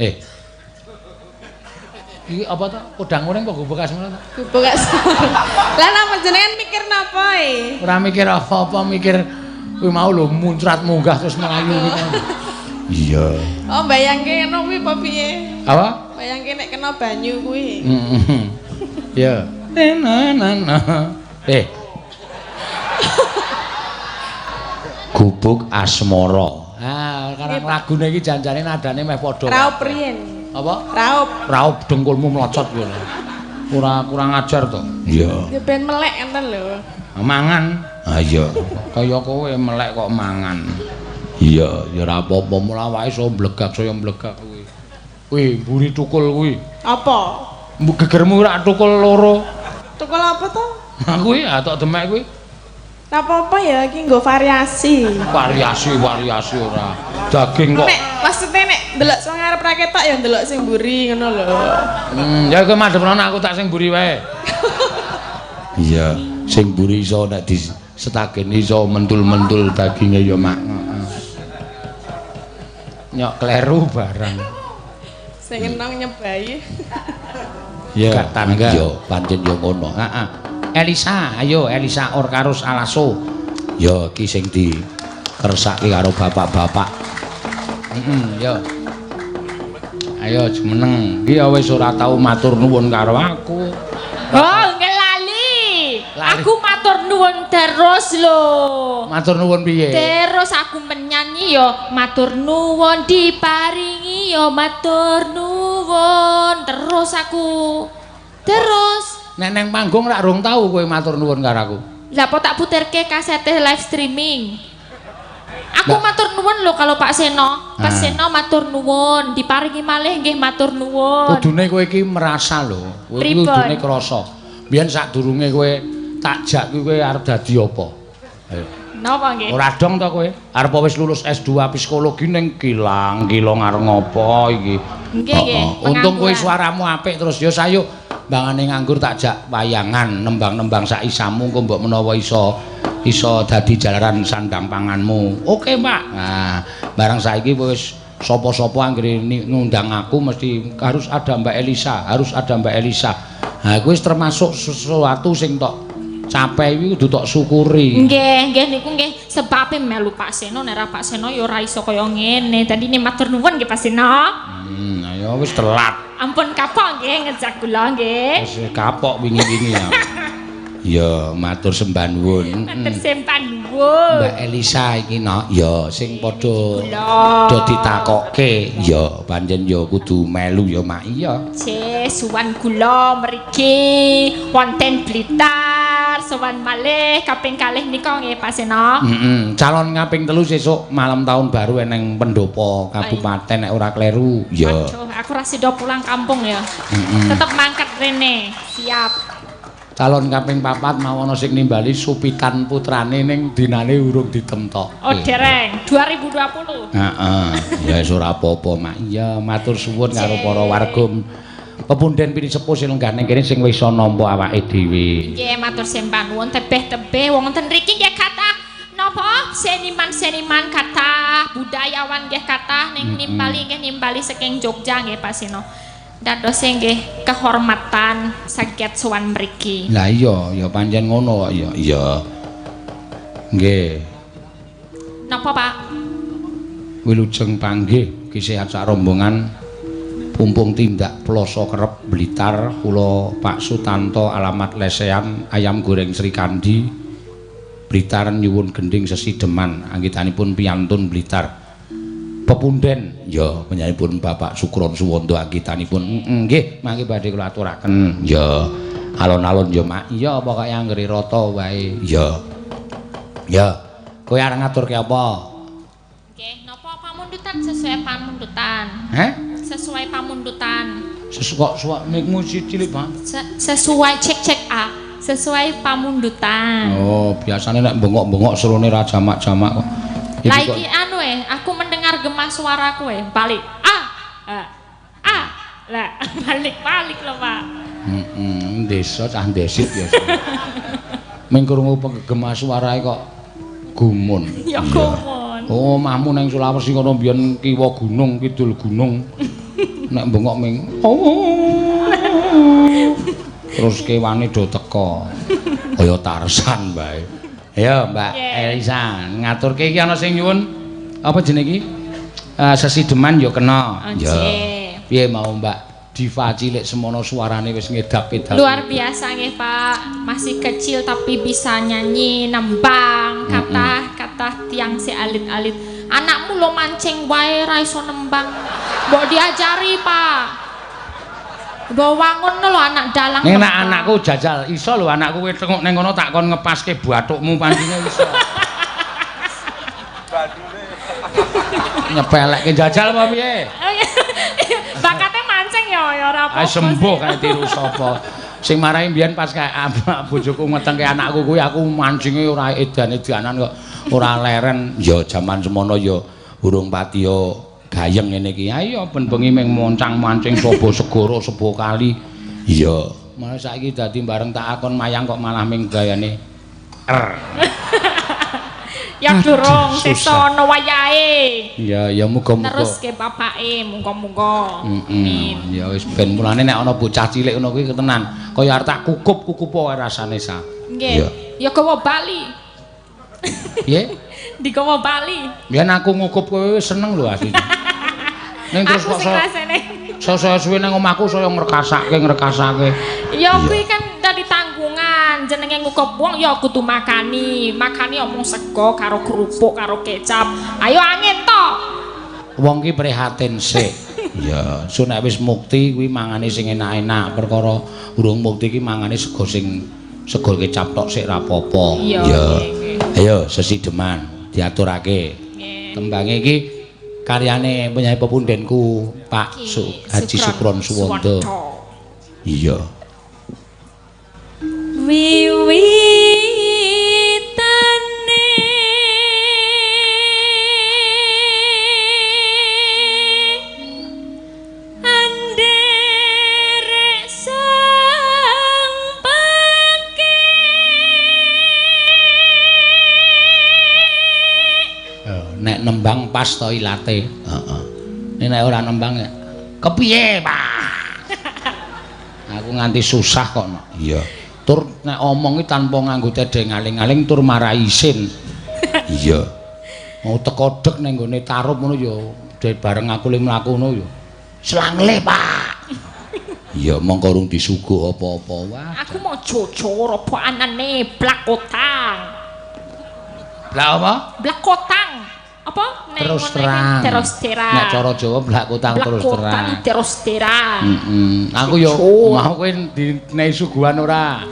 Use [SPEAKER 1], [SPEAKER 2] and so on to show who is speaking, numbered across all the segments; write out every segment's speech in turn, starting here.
[SPEAKER 1] Iki apa to? Podang kuning apa gubuk asmara to?
[SPEAKER 2] Gubuk asmara. Lah napa jenengan mikir napa e?
[SPEAKER 1] Ora mikir apa-apa, mikir kuwi mau lho muncrat munggah terus mlayu kuwi. Iya.
[SPEAKER 2] Oh, bayangke ngono kuwi apa piye?
[SPEAKER 1] Apa?
[SPEAKER 2] Bayangke nek kena banyu kuwi.
[SPEAKER 1] Heeh. Ya. Na na na. Gubuk Asmara. Ah, karang lagune iki janjane nadane meh padha.
[SPEAKER 2] Raup riyen.
[SPEAKER 1] Apa?
[SPEAKER 2] Raup.
[SPEAKER 1] Raup dengkulmu mlocot kuwi. Ora kurang ajar to. Iya.
[SPEAKER 2] Ya ben melek enten lho.
[SPEAKER 1] Mangan. Ha iya. Kaya kowe melek kok mangan. Iya, ya ora apa-apa mula awake iso mblegak saya mblegak kuwi. Kuwi mburi tukul kuwi.
[SPEAKER 2] Apa?
[SPEAKER 1] Mbok gegermu ora tukul loro.
[SPEAKER 2] Tukul apa to?
[SPEAKER 1] Ha kuwi atok demek kuwi.
[SPEAKER 2] Ora apa-apa ya iki nggo variasi.
[SPEAKER 1] Variasi ora. Daging kok.
[SPEAKER 2] Nek maksudnya nek ndelok sing ngarep ra ketok ya ndelok sing mburi ngono lho.
[SPEAKER 1] Ya kowe madhep rono aku tak sing mburi wae. Iya, sing mburi iso nek disetageni iso mentul-mentul daginge ya mak. Nyok kleru barang.
[SPEAKER 2] Sing enong nyebai.
[SPEAKER 1] Ya, tangga. Ya, pancen ya ngono. Heeh. Elisa, ayo Elisa Orkarus Alaso. Ya iki sing dikersake karo bapak-bapak. Heeh, ya. Ayo jumeneng. Iki ya wis ora tau matur nuwun karo aku.
[SPEAKER 3] Oh, nggih lali. Aku matur nuwun terus lho.
[SPEAKER 1] Matur nuwun piye?
[SPEAKER 3] Terus aku menyanyi ya matur nuwun diparingi ya matur nuwun terus aku. Terus
[SPEAKER 1] nek nang panggung rak rung tau kowe matur nuwun karo aku.
[SPEAKER 3] Lah apa tak puterke kasete live streaming. Aku matur nuwun lho kalau Pak Seno. Pak Seno matur nuwun, diparingi malih nggih matur nuwun.
[SPEAKER 1] Kudune kowe iki merasa lho. Kowe iki kudune krasa. Biyen sadurunge kowe tak jak kuwi kowe arep dadi apa? Ayo.
[SPEAKER 3] Napa nggih?
[SPEAKER 1] Ora dong to kowe? Arep wis lulus S2 psikologi ning kilang-kilong arep ngopo iki?
[SPEAKER 3] Nggih nggih.
[SPEAKER 1] Untung kowe suaramu apik terus ya sayo mbangane nganggur tak jak wayangan nembang-nembang sak isamu engko mbok menawa iso dadi jalaran sandang panganmu. Oke, Pak. Nah, barang saiki wis sapa-sapa anggere ngundang aku mesti harus ada Mbak Elisa, harus ada Mbak Elisa. Nah, kuwi wis termasuk sesuatu sing tok capai kuwi kudu tok syukuri.
[SPEAKER 3] Nggih, nggih niku nggih sebabe melu Pak Seno, nek ora Pak Seno ya ora iso kaya ngene. Dadine matur nuwun nggih Pak Seno.
[SPEAKER 1] Ayo wis telat.
[SPEAKER 3] Ampun kapok nggih ngejak kula nggih.
[SPEAKER 1] Wis kapok wingi-wingi ya. Ya, matur sembah nuwun.
[SPEAKER 3] Matur sembah nuwun.
[SPEAKER 1] Mbak Elisa iki no, ya sing padha do ditakokke, ya pancen ya kudu melu ya mak iya.
[SPEAKER 3] Cih, suwan kula mriki wonten Blitar, sowan malih kaping kalih nika nggih Pak Seno.
[SPEAKER 1] Heeh, calon kaping 3 sesuk malam tahun baru eneng pendopo kabupaten nek ora kleru. Ya.
[SPEAKER 3] Aduh, aku ra sida pulang kampung ya. Tetep mangkat rene. Siap.
[SPEAKER 1] Calon kaping 4 mau ana sing nimbali supitan putrane ning dinane urung ditemtokke.
[SPEAKER 3] Oh, dereng 2020.
[SPEAKER 1] Heeh. Ya wis ora apa-apa, Mak. Iya, matur suwun karo para warga pepunden pinisepuh sing lenggah ning kene sing wis nampa awake dhewe.
[SPEAKER 3] Nggih, matur sembah nuwun tebih-tebih wonten mriki nggih kathah napa seniman-seniman kathah, budayawan nggih kathah ning nimbali nggih nimbali saking Jogja nggih Pak Seno. Dadose nggih kehormatan saged sowan mriki.
[SPEAKER 1] Lah iya, ya pancen ngono kok ya. Iya. Nggih.
[SPEAKER 3] Napa, Pak?
[SPEAKER 1] Wilujeng panggih ki sehat sak rombongan pumpung tindak ploso kerep Blitar kula Pak Sutanto alamat Lesehan ayam goreng Srikandi Blitar nyuwun gending sesideman anggitanipun piyantun Blitar. Pepunden ya panjenenganipun Bapak Sukron Suwondo anggitanipun nggih mangke badhe kula aturaken ya alon-alon ya mak iya pokoke anggere rata wae ya ya kowe arep ngaturke apa
[SPEAKER 3] nggih napa pamundutan sesuai pamundutan
[SPEAKER 1] heh
[SPEAKER 3] sesuai pamundutan
[SPEAKER 1] sesuai kok mikmu cilik Pak
[SPEAKER 3] sesuai cek-cek A sesuai pamundutan
[SPEAKER 1] oh biasane nek bengok-bengok serone ra jamak-jamak kok.
[SPEAKER 3] Lah iki anu aku mendengar gemah suaraku balik. A. A. Lah balik-balik lho, Pak.
[SPEAKER 1] Heeh, desa cah ndesit biasa. Ming krungu gemah suarae kok gumun.
[SPEAKER 3] Ya gumun.
[SPEAKER 1] Oh, omahmu nang Sulawesi kono mbiyen kiwa gunung, kidul gunung. Nek bengok ming terus kewane do teko. Kaya Tarsan bae. Ayo Mbak Elisa, ngaturke iki ana sing nyuwun apa jenenge iki? Sesideman ya kena. Ya. Piye mau Mbak Diva cilik semono suarane wis ngedap-edap.
[SPEAKER 3] Luar biasa nggih Pak. Masih kecil tapi bisa nyanyi, nembang, kathah tiyang si alit-alit. Anakmu lo mancing wae ra iso nembang. Mbok diajari, Pak. Mbok wangun lho anak dalang.
[SPEAKER 1] Ning nek anakku jajal iso lho anakku kowe tengok ning kono tak kon ngepaske bathukmu pancine iso. Nyepelekke jajal apa piye?
[SPEAKER 3] Bakate mancing ya ya ora apa-apa.
[SPEAKER 1] Ah sembuh kae tiru sapa. Sing marahi mbiyen pas kae bojoku ngetengke anakku kuwi aku mancinge ora edan-edanan kok ora leren. Ya jaman semono ya urung patiya gayeng ngene iki. Ayo ben bengi ming moncang-mancing sapa segara sapa kali. Iya. Malah saiki dadi bareng tak akon mayang kok malah ming gayane R.
[SPEAKER 3] Ya durung sesa ana wayahe.
[SPEAKER 1] Ya ya muga-muga.
[SPEAKER 3] Teruske bapake muga-muga.
[SPEAKER 1] Amin. Ya wis ben mulane nek ana bocah cilik ngono kuwi tenan kaya arep tak kukup-kukup wae rasane sa.
[SPEAKER 3] Nggih. Ya gawa bali.
[SPEAKER 1] Piye?
[SPEAKER 3] Digawa bali.
[SPEAKER 1] Biyen aku ngukup kowe wis seneng lho asline. Ning terus kok saya suwe nang omahku saya ngrekasake.
[SPEAKER 3] Ya kuwi kan dadi tanggungan, jenenge ngukup wong ya kudu makani. Makani omong sego karo kerupuk karo kecap. Ayo angin to.
[SPEAKER 1] Wong ki prihatin sik. Ya, so nek wis mukti kuwi mangane sing enak-enak. Perkara urung mukti ki mangane sego sing sego kecap tok sik ra apa-apa.
[SPEAKER 3] Iya.
[SPEAKER 1] Ayo sesideman diaturake. Tembange iki karyane penyanyi pepundenku Pak Haji Sukron Suwondo. Iya.
[SPEAKER 3] Wiwitane anderek sang pake.
[SPEAKER 1] Nek nembang pas to ilate. Heeh. Nek ora nembang ya kepiye, Pak? Aku nganti susah kok. Iya. Tur nek omong iki tanpa nganggo tedheng aling-aling tur marai isin. Iya. Mau teko dek ning nggone tarup ngono ya bareng aku le mlaku ngono ya. Selangle, Pak. Iya, mongko urung disuguh apa-apa. Wah.
[SPEAKER 3] Aku mau jujur apa anane blakotang.
[SPEAKER 1] Blak apa?
[SPEAKER 3] Blakotang. Apa?
[SPEAKER 1] Terus terang.
[SPEAKER 3] Terus terang.
[SPEAKER 1] Nek cara Jawa blakotang terus terang.
[SPEAKER 3] Terus terang.
[SPEAKER 1] Aku yo mau kowe dinehi suguhan ora?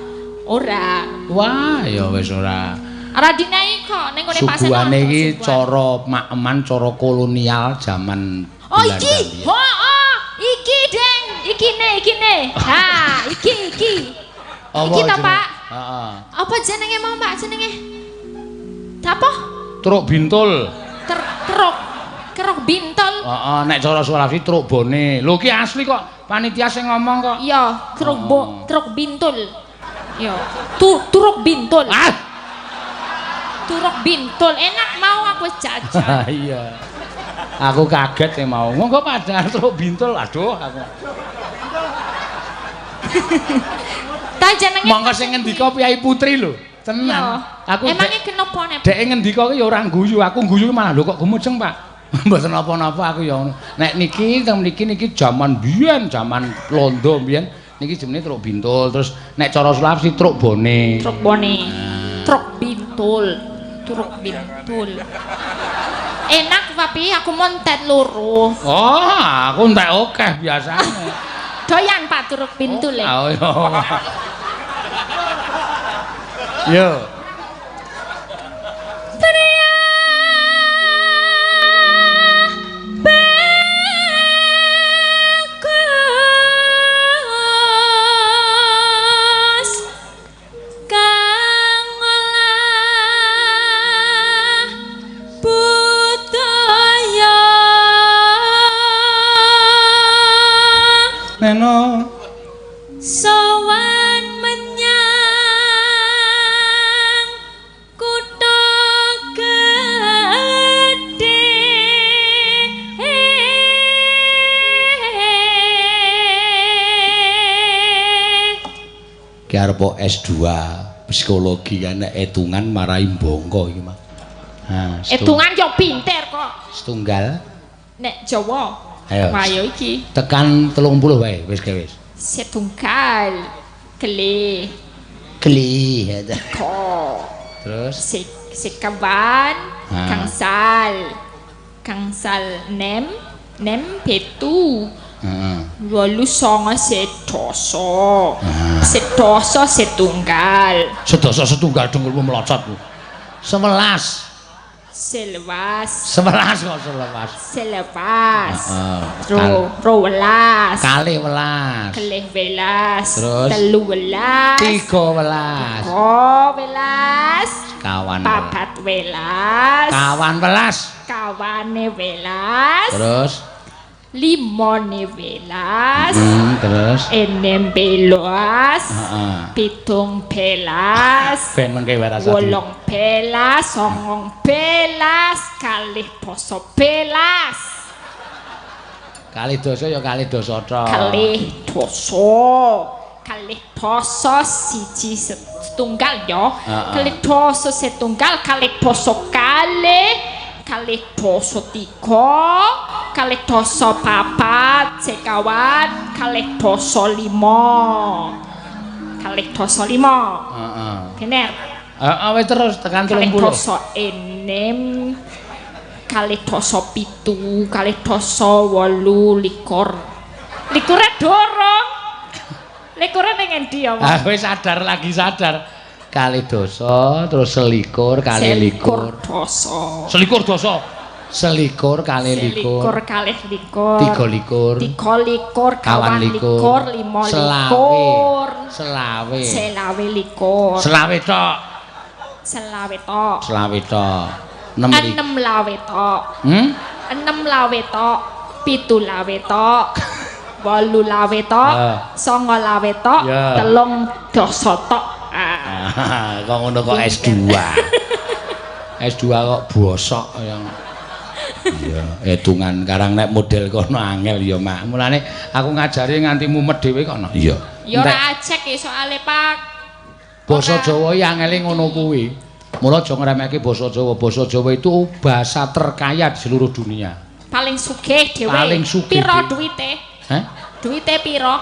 [SPEAKER 3] Ora.
[SPEAKER 1] Wah, ya wis ora.
[SPEAKER 3] Ora dinehi kok ning ngene Pak Seno.
[SPEAKER 1] Suguhane iki cara makeman cara kolonial jaman
[SPEAKER 3] Oh iki. Heeh, iki Deng, ikine ikine. Ha, iki iki. Iki to, Pak?
[SPEAKER 1] Heeh.
[SPEAKER 3] Apa jenenge mau, Pak jenenge? Apa?
[SPEAKER 1] Truk Bintul.
[SPEAKER 3] Truk kerok bintol.
[SPEAKER 1] Heeh, nek cara Sulawesi truk bone. Lho ki asli kok panitia sing ngomong kok.
[SPEAKER 3] Iya, truk truk bintul. Iya. Turuk bintul.
[SPEAKER 1] Ah.
[SPEAKER 3] Turuk bintul. Enak mau aku wis jajan.
[SPEAKER 1] Iya. Aku kaget sing mau. Monggo padahal truk bintul. Aduh aku.
[SPEAKER 3] Ta jenenge
[SPEAKER 1] monggo sing ngendika Piyai Putri lho. Tenang. Aku
[SPEAKER 3] emangnya kenapa nek
[SPEAKER 1] dhek ngendika ki ya ora guyu, aku guyu malah lho kok gumujeng, Pak. Mboten napa-napa aku ya ngono. Nek niki teng mriki niki jaman biyen, jaman Londo biyen niki jenenge truk bintul. Terus nek cara Sulawesi truk bone.
[SPEAKER 3] Truk bone. Truk bintul. Truk bintul. Enak papi, aku montet loro.
[SPEAKER 1] Oh, aku entek akeh biasane.
[SPEAKER 3] Doyan Pak truk bintul e.
[SPEAKER 1] Oh, iya. Yo.
[SPEAKER 3] Bagus kang olah budaya
[SPEAKER 1] Neno
[SPEAKER 3] sowan menyang kutha gedhe.
[SPEAKER 1] Ki arep S2 psikologi kan nek etungan marai bongko iki mah. Ha,
[SPEAKER 3] Etungan yo pinter kok.
[SPEAKER 1] Setunggal.
[SPEAKER 3] Nek Jawa.
[SPEAKER 1] Ayo.
[SPEAKER 3] Wayo iki.
[SPEAKER 1] Tekan 30 wae wis ke wis.
[SPEAKER 3] Setunggal. Kelih.
[SPEAKER 1] Kelih.
[SPEAKER 3] Ko.
[SPEAKER 1] Terus
[SPEAKER 3] sekawan gangsal. Gangsal nem, nem pitu.
[SPEAKER 1] Heeh.
[SPEAKER 3] 8 9 sedasa. Sedasa setunggal.
[SPEAKER 1] Sedasa setunggal dengkulmu melocot. 11.
[SPEAKER 3] Selewas.
[SPEAKER 1] 11 kok selewas.
[SPEAKER 3] Selewas.
[SPEAKER 1] Heeh.
[SPEAKER 3] 12.
[SPEAKER 1] Kalih welas.
[SPEAKER 3] Kelih welas.
[SPEAKER 1] Terus
[SPEAKER 3] 13.
[SPEAKER 1] 13.
[SPEAKER 3] 13.
[SPEAKER 1] Kawan.
[SPEAKER 3] 4 welas.
[SPEAKER 1] Kawan welas.
[SPEAKER 3] Kawane welas.
[SPEAKER 1] Terus
[SPEAKER 3] 5 welas.
[SPEAKER 1] Terus
[SPEAKER 3] 6 belas.
[SPEAKER 1] Heeh.
[SPEAKER 3] 7 belas.
[SPEAKER 1] Ben mengke wae rasa.
[SPEAKER 3] 8 belas, 9 belas, kalih dasa belas.
[SPEAKER 1] Kalih dasa ya kalih dasa tok.
[SPEAKER 3] Kalih dasa. Kalih dasa siji setunggal ya. Kalih dasa setunggal, kalih dasa kalih, kalih dasa tiga, kalih dasa papat, sekawan, kalih dasa lima. Kalih dasa lima.
[SPEAKER 1] Heeh.
[SPEAKER 3] Bener.
[SPEAKER 1] Heeh, wis terus tekan 30.
[SPEAKER 3] Kalih dasa enem, kalih dasa pitu, kalih dasa 28. Likure dorong. Likure ning endi ya, Mas?
[SPEAKER 1] Ah wis sadar lagi sadar. Kalih dasa terus selikur kalih likur.
[SPEAKER 3] Dasa.
[SPEAKER 1] Selikur dasa. Selikur kalih likur.
[SPEAKER 3] Selikur kalih likur.
[SPEAKER 1] Tiga likur.
[SPEAKER 3] Tiga likur,
[SPEAKER 1] kawan
[SPEAKER 3] kawan
[SPEAKER 1] likur.
[SPEAKER 3] likur, lima likur.
[SPEAKER 1] Selawe.
[SPEAKER 3] Selawe likur.
[SPEAKER 1] Selawe tok.
[SPEAKER 3] Selawe tok.
[SPEAKER 1] Selawe tok. 6
[SPEAKER 3] lawe tok. 6 lawe tok, 7 lawe tok. 8 lawe tok, 9 lawe tok, 3 dasa tok.
[SPEAKER 1] Kok ngono kok S2. S2 kok bosok ya. Iya, hitungan karang nek model kono angel ya, Mak. Mulane aku ngajari nganti mumet dhewe kono. Iya.
[SPEAKER 3] Ya ora acek ya soale, Pak.
[SPEAKER 1] Basa Jawa iki angele ngono kuwi. Mula aja ngremehke basa Jawa. Basa Jawa itu bahasa terkaya di seluruh dunia.
[SPEAKER 3] Paling sugih dhewe.
[SPEAKER 1] Paling sugih.
[SPEAKER 3] Piro duwite?
[SPEAKER 1] Hah?
[SPEAKER 3] Duwite piro?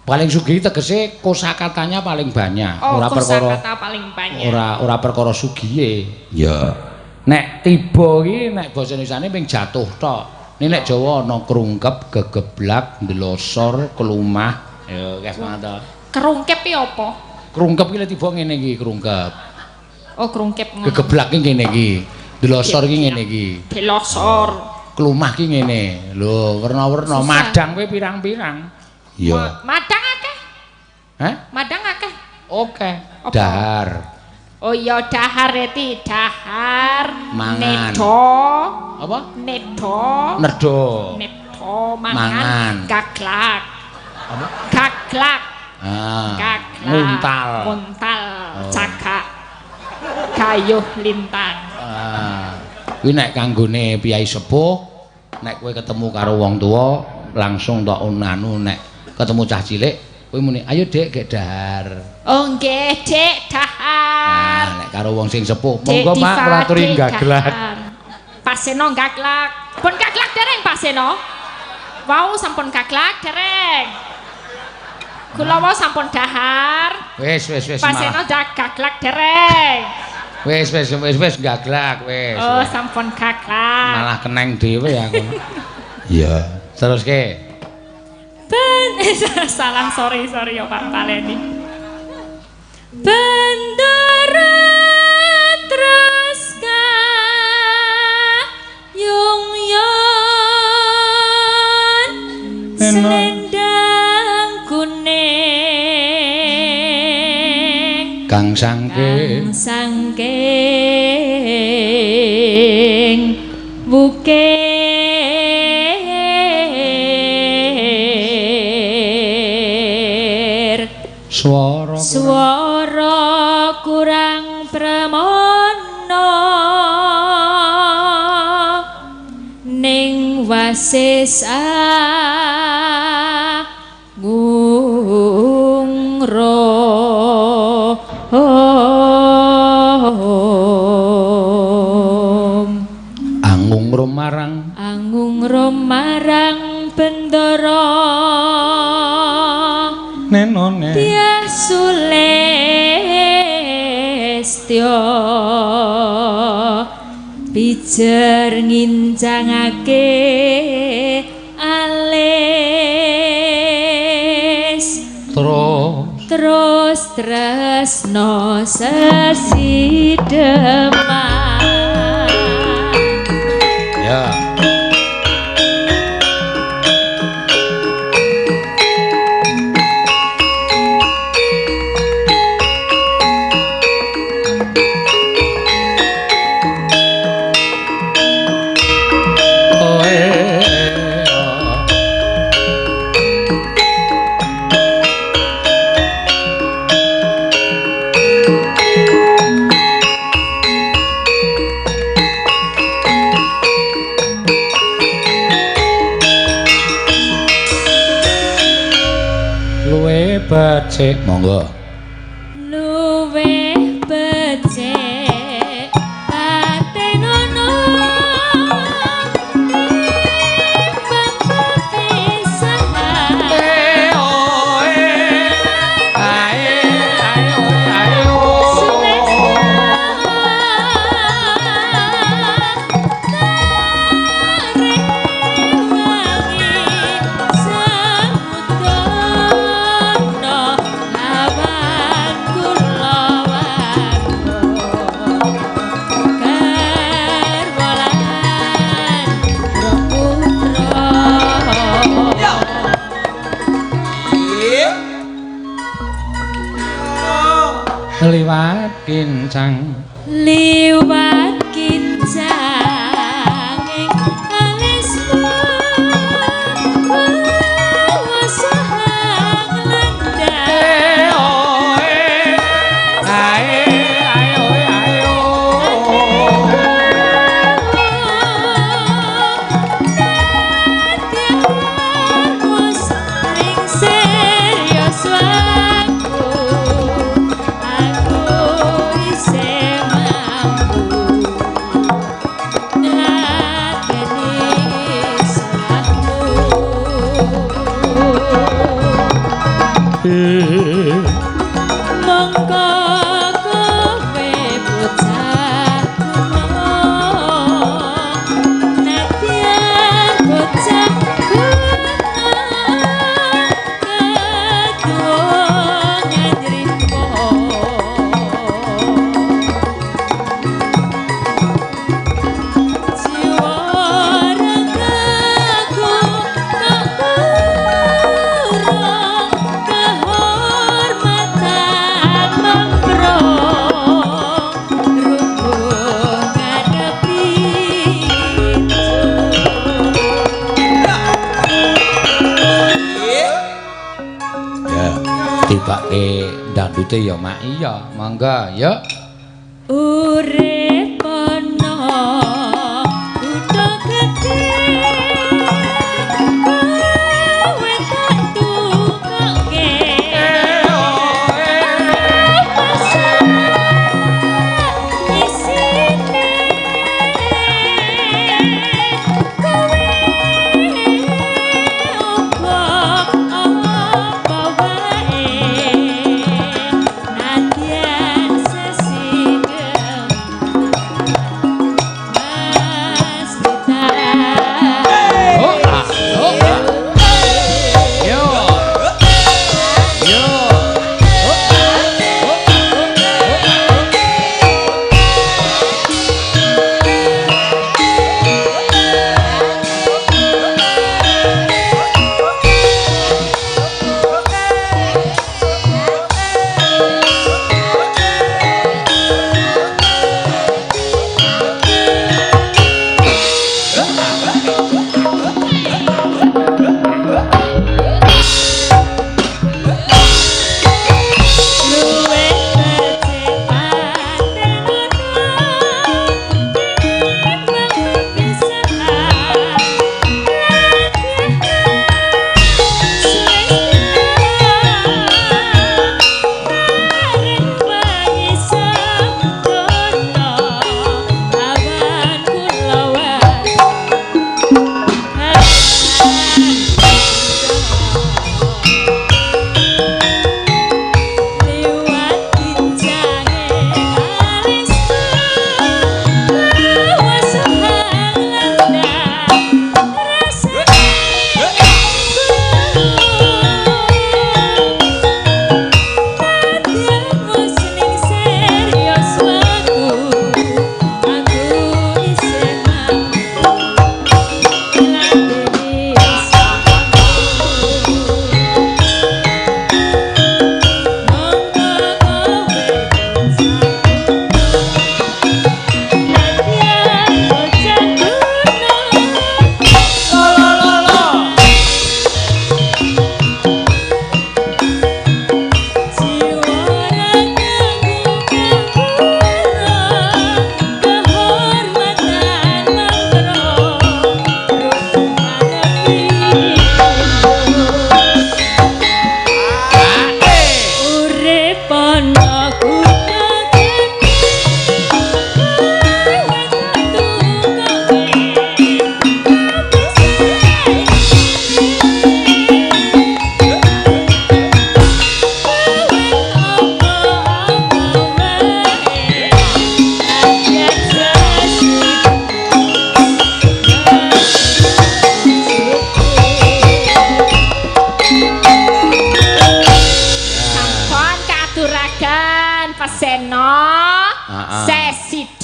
[SPEAKER 1] Paling sugih tegese kosakatanya paling banyak.
[SPEAKER 3] Oh,
[SPEAKER 1] ora perkara
[SPEAKER 3] kosakata paling banyak.
[SPEAKER 1] Ora perkara sugihe. Iya. Nek tiba iki nek basa Indonesiane ping jatuh tok. Nek Jawa ana krungkep, gegeblak, ndelosor, kelumah. Ya akeh banget to.
[SPEAKER 3] Krungkep iki apa?
[SPEAKER 1] Krungkep iki lek tiba ngene iki krungkep.
[SPEAKER 3] Oh, krungkep ngono.
[SPEAKER 1] Gegeblak iki ngene iki. Ndelosor iki ngene iki.
[SPEAKER 3] Delosor.
[SPEAKER 1] Kelumah iki ngene. Lho, werna-werna. Madang kowe pirang-pirang. Iya.
[SPEAKER 3] Madang akeh.
[SPEAKER 1] Hah?
[SPEAKER 3] Madang akeh.
[SPEAKER 1] Oke. Dahar.
[SPEAKER 3] Oh iya, dahar reti, dahar.
[SPEAKER 1] Mangan.
[SPEAKER 3] Nedo.
[SPEAKER 1] Apa?
[SPEAKER 3] Nedo.
[SPEAKER 1] Nerdo.
[SPEAKER 3] Nedo mangan. Gaglak.
[SPEAKER 1] Apa?
[SPEAKER 3] Gaglak.
[SPEAKER 1] Ah.
[SPEAKER 3] Gaglak.
[SPEAKER 1] Nguntal.
[SPEAKER 3] Nguntal.
[SPEAKER 1] Oh.
[SPEAKER 3] Cagak. Gayuh lintang.
[SPEAKER 1] Ah. Kuwi nek kanggone piyai sepuh, nek kowe ketemu karo wong tuwa langsung tok anu, nek ketemu cah cilik kowe muni ayo Dik gek dahar.
[SPEAKER 3] Oh nggih, Dik, dahar.
[SPEAKER 1] Nah, nek karo wong sing sepuh, monggo Pak kula aturi gaglak.
[SPEAKER 3] Pak Seno gaglak. Pun gaglak dereng Pak Seno? Wau sampun gaglak dereng. Kula wau sampun dahar.
[SPEAKER 1] Wis wis wis.
[SPEAKER 3] Pak Seno dak gaglak dereng.
[SPEAKER 1] Wis wis wis wis gaglak wis.
[SPEAKER 3] Oh, sampun gaglak.
[SPEAKER 1] Malah keneng dhewe aku. Iya. Teruske.
[SPEAKER 3] Ben salah, sorry ya Pak Paleni. Bendera terus kayung yon selendang kuning
[SPEAKER 1] kang sangking
[SPEAKER 3] bukir Swara kurang pramana ning wasis agung ro. Mungro marang bendara
[SPEAKER 1] nenone
[SPEAKER 3] Dyah Sulistya pijer ngincangake alis
[SPEAKER 1] terus
[SPEAKER 3] terus tresno sesideman.
[SPEAKER 1] Ya. Becik monggo.
[SPEAKER 3] Luwih becik patenono timbang pepisahan.
[SPEAKER 1] Liwat kincang,
[SPEAKER 3] liwat kincang ing alismu wasahang landang.
[SPEAKER 1] Ae ae oe ae o.
[SPEAKER 3] Monggo kowe bocah kuno, nadyan bocah kuno, ketuwa nyrimo. Jiwa ragaku tak kurang kehormatan mangkrong rungguh ngadepi
[SPEAKER 1] Ya, tibake dangdute ya Mak. Iya, monggo ya.
[SPEAKER 3] Urip ana kutha gedhe kowe tak tukoke isine kowe uga apa wae nadyan sesideman.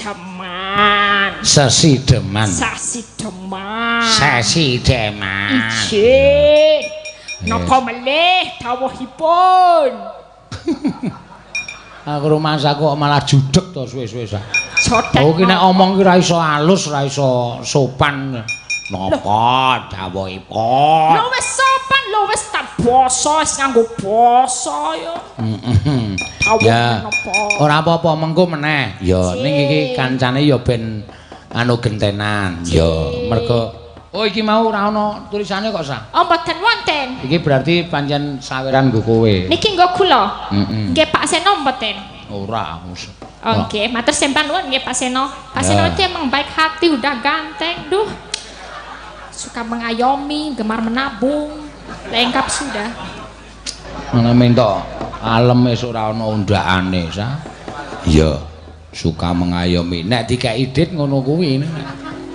[SPEAKER 3] Sesideman.
[SPEAKER 1] Sesideman.
[SPEAKER 3] Sasideman.
[SPEAKER 1] Sesideman.
[SPEAKER 3] Ijin. Napa melih dawuhipun?
[SPEAKER 1] Aku rumangsaku kok malah judeg to suwe-suwe sa.
[SPEAKER 3] Jodek.
[SPEAKER 1] Oh ki nek omong ki ora iso alus, ora iso sopan. Napa dawuhipun?
[SPEAKER 3] Lho wis sopan, lho wis tak basa, wis nganggo basa ya.
[SPEAKER 1] Heeh.
[SPEAKER 3] Dawuh
[SPEAKER 1] Ya.
[SPEAKER 3] napa?
[SPEAKER 1] Ora apa-apa mengko meneh. Ya ning iki kancane ya ben anu gentenan. Ya mergo oh iki mau ora ana tulisane kok sa.
[SPEAKER 3] Oh mboten wonten.
[SPEAKER 1] Iki berarti pancen saweran nggo kowe.
[SPEAKER 3] Niki nggo kula.
[SPEAKER 1] Heeh.
[SPEAKER 3] Nggih Pak Seno mboten.
[SPEAKER 1] Ora aku.
[SPEAKER 3] Oke, matur sembah nuwun nggih Pak Seno. Pak Seno
[SPEAKER 1] Ya.
[SPEAKER 3] itu emang baik hati, udah ganteng, duh. Suka mengayomi, gemar menabung. Lengkap sudah.
[SPEAKER 1] Mana minta alem wis ora ana undakane sa. Iya, suka mengayomi. Nek dikeki dit ngono kuwi.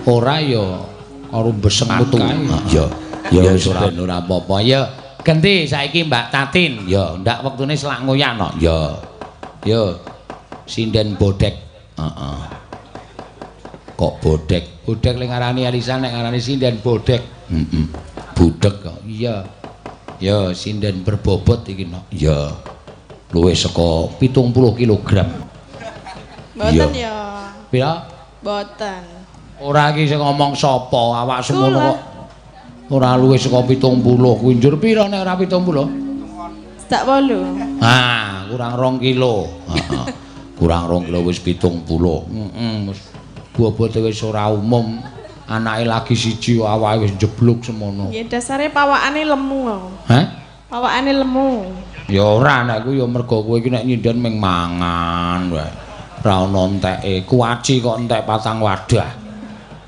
[SPEAKER 1] Ora ya karo beseng metu kae. Iya. Ya wis ora ben ora apa-apa. Ya, genti saiki Mbak Tatin. Ya, ndak wektune selak ngoyak no. Ya. Ya. Sinden bodek. Heeh. Kok bodek? Bodek le ngarani Elisa nek ngarani sinden bodek. Heeh. Budek kok. Iya. Ya, sinden berbobot iki no. Ya. Luwih saka 70 kilogram.
[SPEAKER 2] Mboten ya.
[SPEAKER 1] Pira?
[SPEAKER 2] Mboten.
[SPEAKER 1] Ora iki sing ngomong sapa, awak semono
[SPEAKER 2] Kula.
[SPEAKER 1] kok. Ora luwih saka 70 kuwi njur pira nek ora 70?
[SPEAKER 2] Sedak 8.
[SPEAKER 1] Ah, kurang 2 kilo. Heeh. Kurang 2 kilo wis 70. Heeh, wis bobote wis ora umum. Anake lagi siji awake wis njeblug semono.
[SPEAKER 2] Nggih dasare pawakane lemu kok.
[SPEAKER 1] Hah?
[SPEAKER 2] Pawakane lemu.
[SPEAKER 1] Ya ora nek kuwi ya mergo kowe iki nek nyinden ming mangan wae. Ora ana enteke. Kuaci kok entek patang wadah.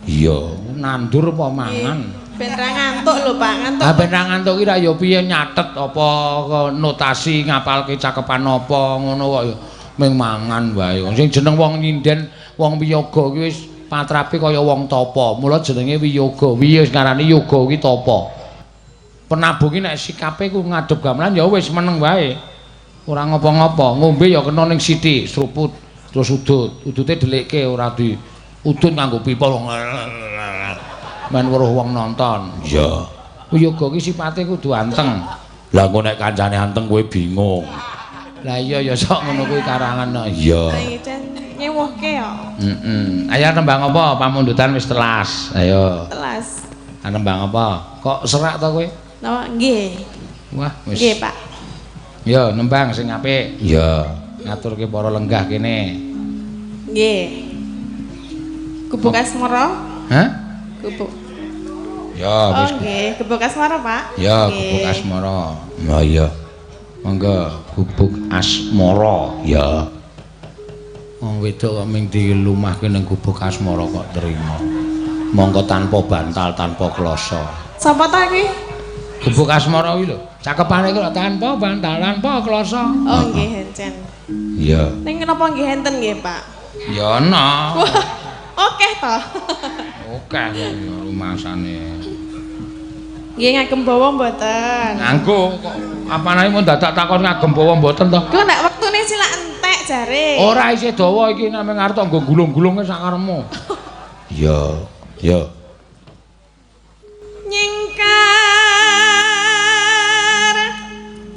[SPEAKER 1] Iya, nandur apa mangan?
[SPEAKER 2] Ben ra ngantuk lho Pak, ngantuk.
[SPEAKER 1] Ah ben ra ngantuk ki ra ya piye nyatet apa notasi ngapalke cakepan apa ngono kok ya ming mangan wae. Sing jeneng wong nyinden, wong wiyoga ki wis patrape kaya wong tapa. Mula jenenge wiyoga. Wiye wis ngarani yoga ki tapa. Penabuh ki nek sikape ku ngadep gamelan ya wis meneng wae. Ora ngopo-ngopo, ngombe ya kena ning sithik, seruput terus udut. Udute dhelikke ora di udut nganggo pipa. Men weruh wong nonton. Iya. Yoga ki sipate kudu anteng. Lah engko nek kancane anteng kowe bingung. Lah iya ya sok ngono kuwi karangan kok. Iya.
[SPEAKER 2] Nyewuhke ya.
[SPEAKER 1] Heeh. Ayo nembang apa? Pamundutan wis telas. Ayo.
[SPEAKER 2] Telas.
[SPEAKER 1] Nembang apa? Kok serak to kowe?
[SPEAKER 2] Napa? Nggih.
[SPEAKER 1] Wah, wis.
[SPEAKER 2] Nggih, Pak.
[SPEAKER 1] Ya, nembang sing apik. Iya. Ngaturke para lenggah kene.
[SPEAKER 2] Nggih. Gubuk Asmara?
[SPEAKER 1] Hah?
[SPEAKER 2] Gubuk.
[SPEAKER 1] Ya, wis.
[SPEAKER 2] Oh, nggih, Gubuk Asmara, Pak.
[SPEAKER 1] Ya, Gubuk Asmara. Oh iya. Monggo Gubuk Asmara. Ya. Wong wedok kok ming dilumahke ning Gubuk Asmara kok terima. Monggo tanpa bantal, tanpa kloso.
[SPEAKER 2] Sapa ta kuwi?
[SPEAKER 1] Gubuk Asmara kuwi lho. Cakepane kuwi tanpa bantal, tanpa kloso.
[SPEAKER 2] Oh nggih, encen.
[SPEAKER 1] Iya.
[SPEAKER 2] Ning kenapa nggih enten nggih, Pak?
[SPEAKER 1] Ya ana.
[SPEAKER 2] Okeh to.
[SPEAKER 1] Okeh kok rumasane.
[SPEAKER 2] Nggih ngagem bawa mboten?
[SPEAKER 1] Nganggo kok apanane mun dadak takon ngagem bawa mboten to?
[SPEAKER 2] Ku nek wektune silak entek jare.
[SPEAKER 1] Ora isih dawa iki nek ngarep nggo gulung-gulunge sak karepmu. Iya, iya.
[SPEAKER 2] Nyingkar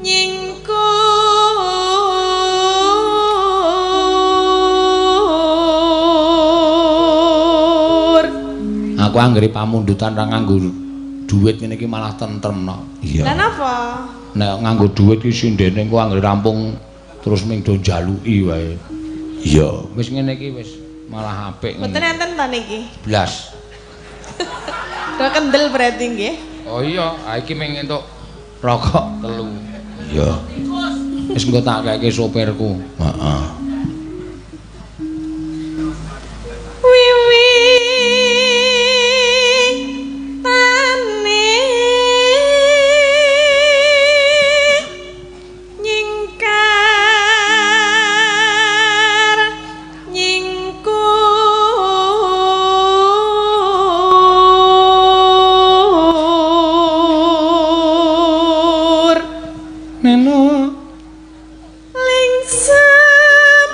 [SPEAKER 2] nyingkur
[SPEAKER 1] Aku anggere pamundutan ra nganggo duit ngene iki malah tentrem no. Iya.
[SPEAKER 2] Lah napa?
[SPEAKER 1] Nek nganggo duit ki sindene engko anggere rampung terus ming do njaluki wae. Iya, wis ngene iki wis malah apik
[SPEAKER 2] ngene. Mboten enten ta niki?
[SPEAKER 1] Blas.
[SPEAKER 2] Do kendel berarti nggih.
[SPEAKER 1] Oh iya, ha iki ming entuk rokok 3. Iya. Wis engko tak keke sopirku. Heeh.
[SPEAKER 2] Wiwi tane nyingkar nyingkur
[SPEAKER 1] Neno
[SPEAKER 2] lingsem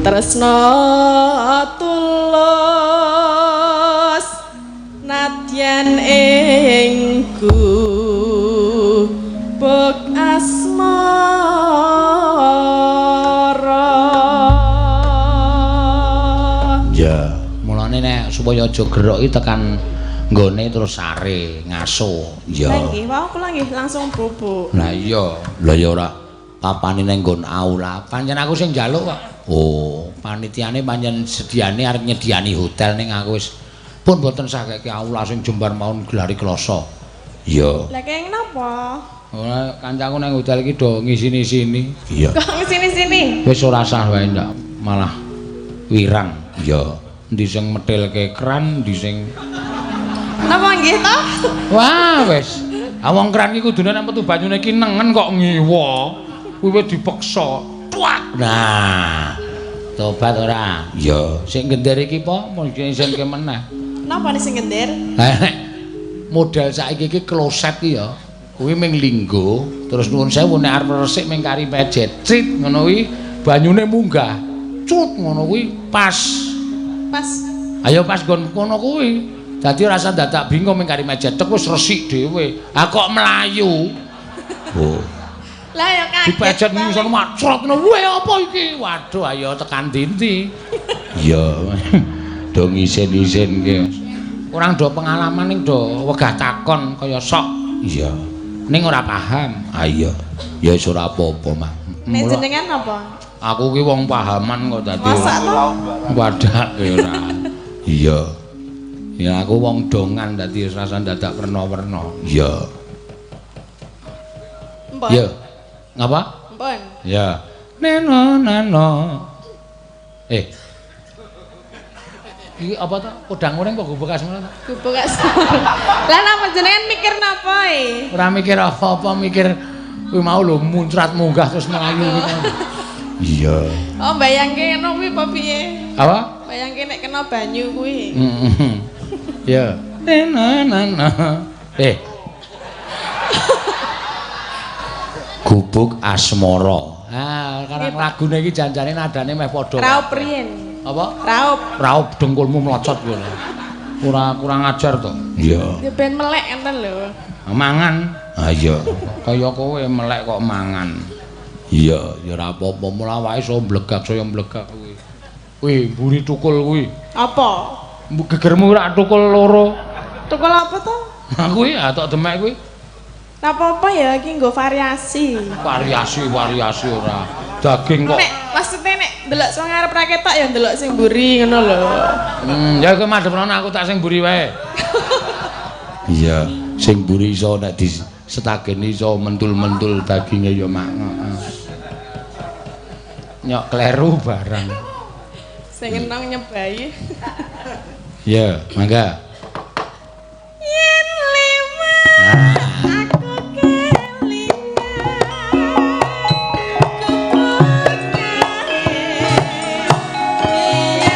[SPEAKER 2] Tresno tulus nadyan ing gubuk asmara.
[SPEAKER 1] Ya, mulane nek supaya aja gerok iki tekan nggone terus sare ngaso. Ya.
[SPEAKER 2] Lah nggih, wau kula nggih langsung bubuk.
[SPEAKER 1] Lah iya, lah ya ora papane nang nggon aula. Pancen aku sing njaluk kok. Oh, panitiane pancen sediane arep nyediani hotel ning aku wis pun boten sakeke aula sing jembar mawon gelari kloso. Iya.
[SPEAKER 2] Lah kenging napa?
[SPEAKER 1] Ora kancaku nang hotel iki do ngisini-sini. Iya.
[SPEAKER 2] Kok ngisini-sini?
[SPEAKER 1] Wis ora sah wae ndak malah wirang. Iya. Endi sing metilke kran, endi sing
[SPEAKER 2] Napa nggih to?
[SPEAKER 1] Wah, wis. Ah wong kran iki kudune nek metu banyune iki nengen kok ngiwa. Kuwi wis dipeksa. Tuak. Nah. Tobat ora? Iya. Sing gender iki po mungkin isinke meneh.
[SPEAKER 2] Napa sing gender?
[SPEAKER 1] Lah nek model saiki iki kloset iki ya. Kuwi ming linggo, terus nuwun sewu nek arep resik ming kari pejet. Crit ngono kuwi banyune munggah. Cut ngono kuwi pas.
[SPEAKER 2] Pas.
[SPEAKER 1] Ayo pas nggon kono kuwi. Dadi ora usah dadak bingung ming kari mejet tek wis resik dhewe. Ha kok mlayu. Oh.
[SPEAKER 2] Lah ya kaget.
[SPEAKER 1] Dipejet ngisor macrot ngono. Weh apa iki? Waduh ayo tekan dindi. Iya. Do ngisin-isin ki. Kurang do pengalaman ning do wegah takon kaya sok. Iya. Ning ora paham. Ha iya. Ya wis ora apa-apa, Mas.
[SPEAKER 2] Nek jenengan apa?
[SPEAKER 1] Aku ki wong pahaman kok dadi.
[SPEAKER 2] Masa to?
[SPEAKER 1] Wadake ora. Iya. Ya aku wong dongan dadi wis rasa dadak werna-werna. Iya.
[SPEAKER 2] Empun.
[SPEAKER 1] Ya. Ngapa?
[SPEAKER 2] Empun.
[SPEAKER 1] Ya. Neno nano. Iki apa to? Kodang kuning kok gubuk asmara to?
[SPEAKER 2] Gubuk asmara. Lah napa jenengan mikir napa e?
[SPEAKER 1] Ora mikir apa-apa, mikir kuwi mau lho muncrat munggah terus mlayu kuwi. Iya.
[SPEAKER 2] Oh, bayangke ngono kuwi apa piye?
[SPEAKER 1] Apa?
[SPEAKER 2] Bayangke nek kena banyu kuwi.
[SPEAKER 1] Heeh. Ya. Neno nano. Gubuk asmara. Ah, karang lagune iki janjane nadane meh padha.
[SPEAKER 2] Raup riyen.
[SPEAKER 1] Apa?
[SPEAKER 2] Raup.
[SPEAKER 1] Raup dengkulmu mlocot kuwi. Ora kurang ajar to. Iya.
[SPEAKER 2] Ya ben melek enten lho.
[SPEAKER 1] Mangan. Ha iya. Kaya kowe melek kok mangan. Iya, ya ora apa-apa, mula awake iso mblegak saya mblegak kuwi. Kuwi mburi tukul kuwi.
[SPEAKER 2] Apa?
[SPEAKER 1] Gegermu ora tukul loro.
[SPEAKER 2] Tukul apa to?
[SPEAKER 1] Ha kuwi atok demek kuwi.
[SPEAKER 2] Ora apa-apa ya iki nggo variasi.
[SPEAKER 1] Variasi ora. Daging kok.
[SPEAKER 2] Nek maksudnya nek ndelok sing ngarep ra ketok ya ndelok sing mburi ngono lho.
[SPEAKER 1] Ya kowe madhep rono aku tak sing mburi wae. Iya, sing mburi iso nek disetageni iso mentul-mentul daginge ya mak. Nyok kleru barang.
[SPEAKER 2] Sing enong nyebai.
[SPEAKER 1] Ya, mangga.
[SPEAKER 2] Yen liwat aku kelingan gubuk kae biyen aku leren.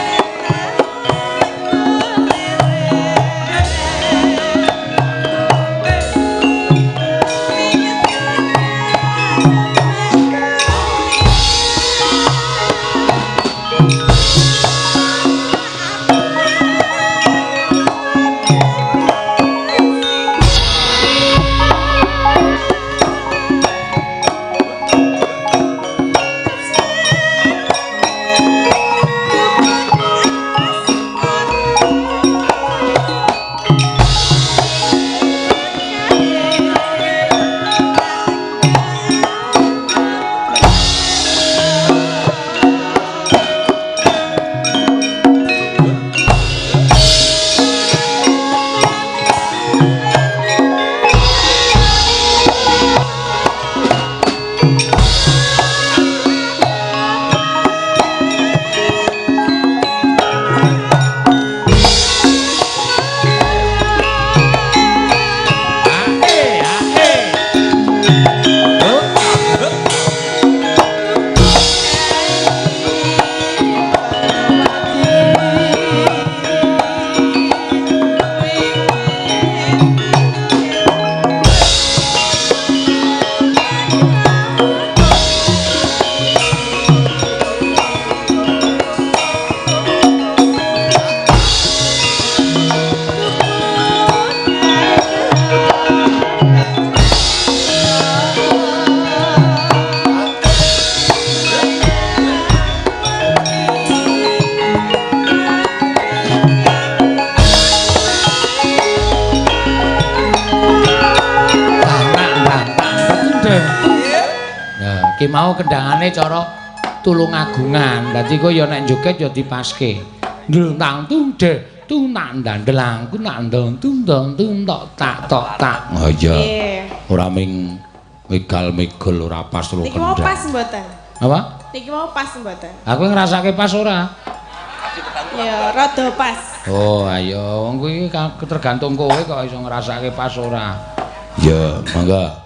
[SPEAKER 1] Ki mau kendangane cara Tulungagungan. Dadi kowe ya nek joget ya dipaske. Ndang tung de tung nak ndandelang ku nak ndong tung ndong tung tok tak tok tak. Oh iya. Ora ming megal-megol ora pas lho
[SPEAKER 2] kendang. Niki mau pas mboten?
[SPEAKER 1] Apa?
[SPEAKER 2] Niki mau pas mboten?
[SPEAKER 1] Aku ngrasake pas ora?
[SPEAKER 2] Ya rada pas.
[SPEAKER 1] Oh ayo wong kuwi tergantung kowe kok iso ngrasake pas ora. Ya, mangga.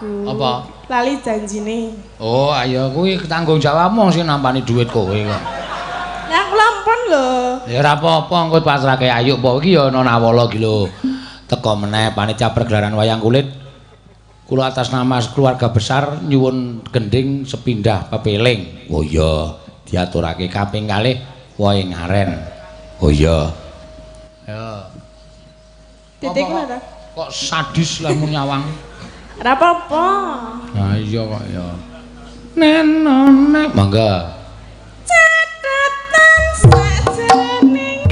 [SPEAKER 2] Apa? Lali janjine.
[SPEAKER 1] Oh, ayo kuwi tanggung jawabmu sing nampani dhuwit kowe kok.
[SPEAKER 2] Lah kula ampun lho.
[SPEAKER 1] Ya ora apa-apa engko pasrahke Ayu apa iki ya ana nawala iki lho. Teko meneh panitia pergelaran wayang kulit. Kula atas nama keluarga besar nyuwun gending sepindah pepeling. Oh iya, diaturake kaping kalih wohe ngaren. Oh iya. Ya.
[SPEAKER 2] Titik lho ta.
[SPEAKER 1] Kok sadis lah mun nyawang.
[SPEAKER 2] Ora apa-apa.
[SPEAKER 1] Ha iya kok ya. Nenone mangga.
[SPEAKER 2] Catatan sajroning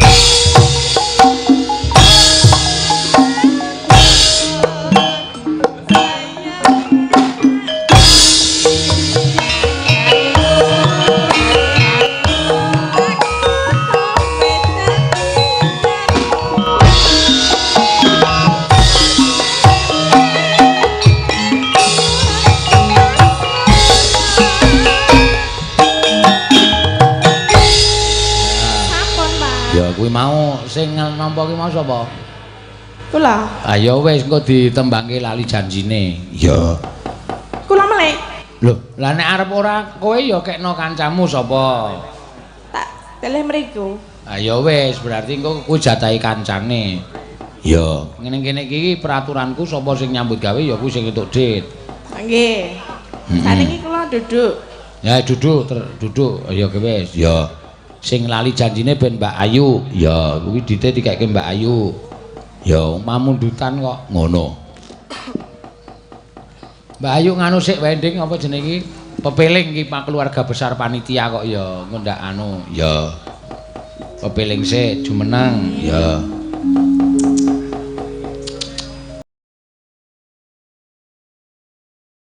[SPEAKER 1] mau sing nampa ki mau sapa?
[SPEAKER 2] Kula.
[SPEAKER 1] Ah ya wis engko ditembangke lali janjine. Iya.
[SPEAKER 2] Kula melek.
[SPEAKER 1] Lho, lah nek arep ora kowe ya kekno kancamu sapa?
[SPEAKER 2] Tak teleh mriku.
[SPEAKER 1] Ah ya wis, berarti engko kuwi jatahi kancane. Ya, ngene kene iki peraturanku sapa sing nyambut gawe ya kuwi sing entuk dit.
[SPEAKER 2] Nggih. Saniki kula duduk.
[SPEAKER 1] Ya duduk, duduk. Ya wis. Ya. Sing lali janjine ben Mbak Ayu. Ya, kuwi dite dikeke Mbak Ayu. Ya, pamundutan kok ngono. Mbak Ayu nganu sik wae Nding, apa jenenge iki? Pepeling iki pak keluarga besar panitia kok ya ngendak anu. Ya. Pepeling sik jumeneng. Ya.